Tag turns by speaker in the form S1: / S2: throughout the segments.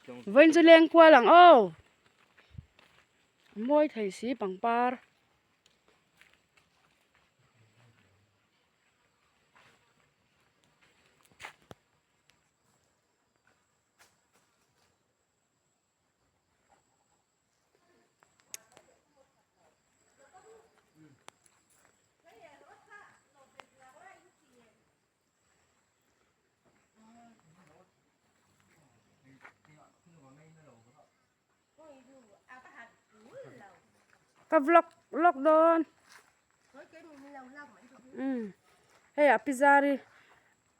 S1: Vawiin chu leng kual ang aw. A mawi thei si pangpar. Ka vlog lawk dawn umm hei a pi zari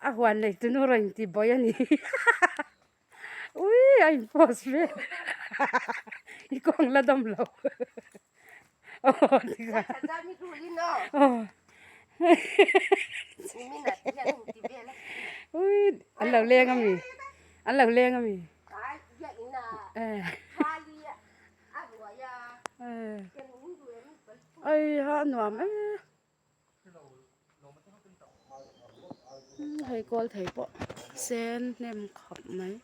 S1: a huan nei tunu rawn inti buai a ni ui a in post vel i kawng la dawm lo aw tikha aw ui an lo leng ami an lo leng ami ai ha a nuam em hei kawl thei pawh sen hnem khawp mai.